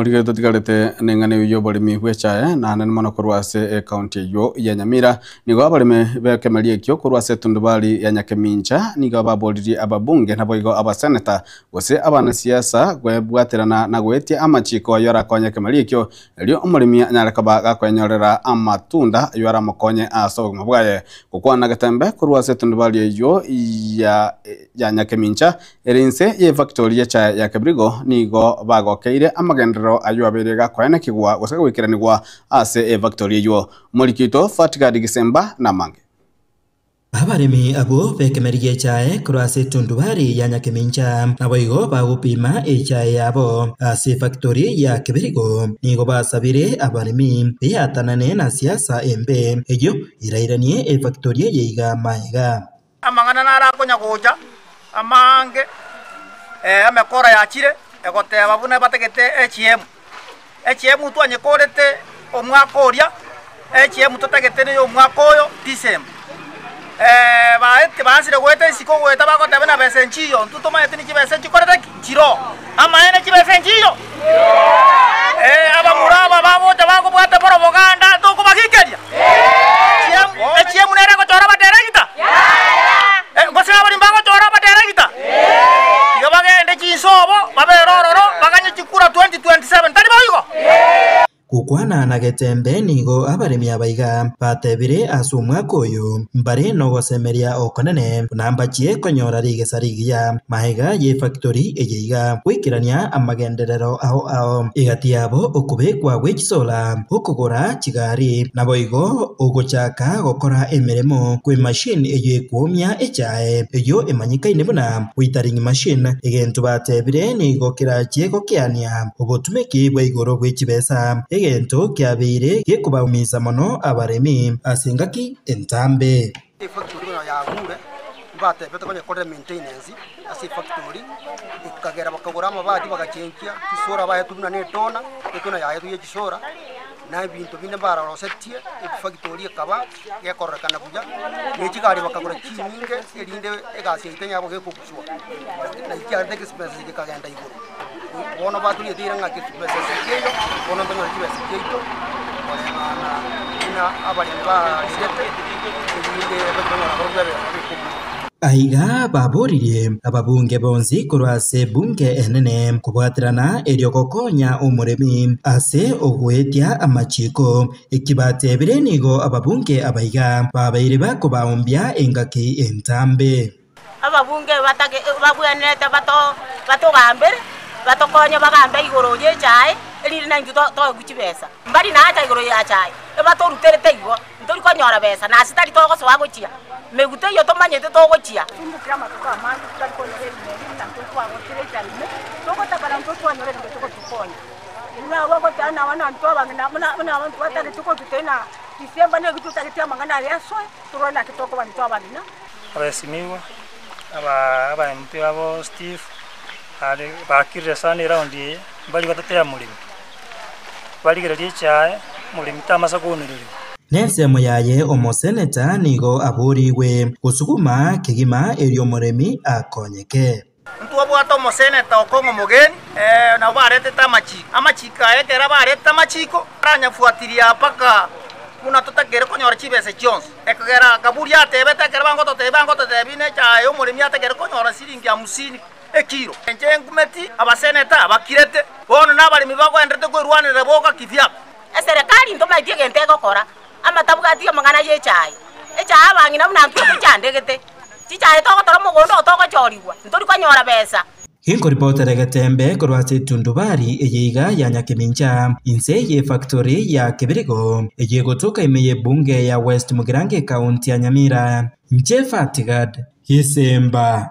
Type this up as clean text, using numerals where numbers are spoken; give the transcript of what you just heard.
Rigerio totigarete neng'ana eyio y'oboremi bw'echae, naende mono korwa ase ekaunti eyio ya Nyamira. Nigo abaremi b'ekemeria ekio korwa ase etundubari ya Nyakemincha nigo baboririe ababunge naboigo abaseneta gose abanasiasa kwebwaterana na goetia amachiko ayio arakonye ekemeria ekio erio omoremi anyare koba gakoenyorera amatunda ayio aramokonye ase obogima bwaye. Gokwana getembe korwa ase etundubari eyio ya ya Nyakemincha Ere inse y'efactori y'echae ya Kebirigo nigo bagokeire amagenderero ayio abeire gakoenekigwa gose goikeranigwa ase efactori eyio. Omoriki oito Fatgard Gisemba namange. Abaremi abwo b'ekemeri gi'echae korwa ase etundubari ya Nyakemincha naboigo bagopima echae yabo ase efactori ya Kebirigo. Nigo basabire abaremi beatanane na siasa embe eyio erairanie efactori eye iga maega. Amang'ana naro akonya-gocha amaange, ee, emekora yachire egoteba buna batagete echiemu. Echiemu twanyekorete omwaka oria, echiemu totagete neye omwaka oyo December. Baete baasire goeta isiko goeta bagoteba buna besa enchiyo, intwe tomaete ni chibesa nchikorete ki? Nchiroo. Amaene chibesa enchiyo? Ee, abamura aba bagocha bakobwata boroboganda tokobagikeria? Echiemu nere egochora abaderegita? Gose abaremi bagochora abaderegita? Tiga bagende chinsobo, babere ororo, baganye chikura 2027, tari boigo? Gokwana na getembe nigo abaremi abaiga batebire ase omwaka oyo mbare nogosemeria okonene buna mbachie konyora rigesa rigiya magega y'efactory eye iga goikerania amagenderero ao ao egati yabo okobekwa gwe chisola, okogora chigari, naboigo ogochaka gokora emeremo kw'emachine eyio ekwomia echae, eyio emanyekaine buna withering machine, egento batebire nigo kerachie gokeania obotumeki bwa igoro bwe chibesa, egento kiabeire gekobaumisa mono abaremi ase engaki entambe. Efactory konya yagure, mbatebete konya ekorire maintenance ase efactory, ekagera bakagora amabati bagachenchia, chisora baetwe buna na etona, etona yaetwe ya chisora, na ebinto binde mbarosetie, efactory ekaba gekororekana buya, na chigari bakagora chinyinge erinde egasi yaito yabo gekoguswa, naki kiarete expenses gekagenda igoro. Bono batoriete eira ng'a chibesa chiaito, bono ntonyore chibesa chiaito koreng'ana buna abaremi barigete, erinde tonyore barobwo ebesa bikobua. Aiga baboririe ababunge bonsi korwa ase ebunge enene kobwaterana erio gokonya omoremi ase ogoetia amachiiko. Eki batebire nigo ababunge abaiga babeire bakobaombia engaki entambe. Ababunge babwenerete batogambere, batokonye bagambe igoro y'echae, erinde naintwe toegwe chibesa. Mbari nacha igoro y'echae, ebatoruterete igo, ntori konyora besa, na ase tari togosoa gochia, meguto eyio tomanyete togochia. Tumbukire amatuko amange totari konyora ebinto ebi, na intwe twagotire echara ime, togotakana intwe twanyora ebinto togotukonya. Buna abwo ogoteba na abana intwe abang'ina buna buna abanto batagete kotutena, December nigo totagete amang'ana aya asoe, torore naki tokoba intwe abang'ina. Abaesimigwa, aba aba MP abo Steve, are bakirire sana eround eye, mbari gotetea moremi, barigereria echae, moremi tamasa kounereriwa. Nensemo yaye omoseneta nigo aborigwe gosuguma kegima erio omoremi akonyeke. Ntwabwate omoseneta okong'a omogeni, ee, nabo baretete amachiko. Amachiko aya ekero baretete amachiko, baranyafuatiria mpaka buna totakeire konyora chibesa chionsi. Ekogera Kaburi atebete ekero bangototebia bangototebia nechae omoremi atakeire konyora siringi hamsini ekiro. Inche nkumeti abaseneta abakirete, bono nabaremi bagoenderete kwerwanerera boka kivyabo. Eserekari ntomaeti egento egokora, amatabwati amang'ana y'echae. Echae abang'ina buna intwe tochandegete, chichae togotora mogondo oo togochorigwa, ntori konyora besa. Ginkoripotera egetembe korwa ase etundubari eye iga ya Nyakemincha, inse y'efactory ya Kebirigo, eyio egotoka ime y'ebunge ya West Mugirango ekaunti ya Nyamira. Inche Fatigad Gisemba.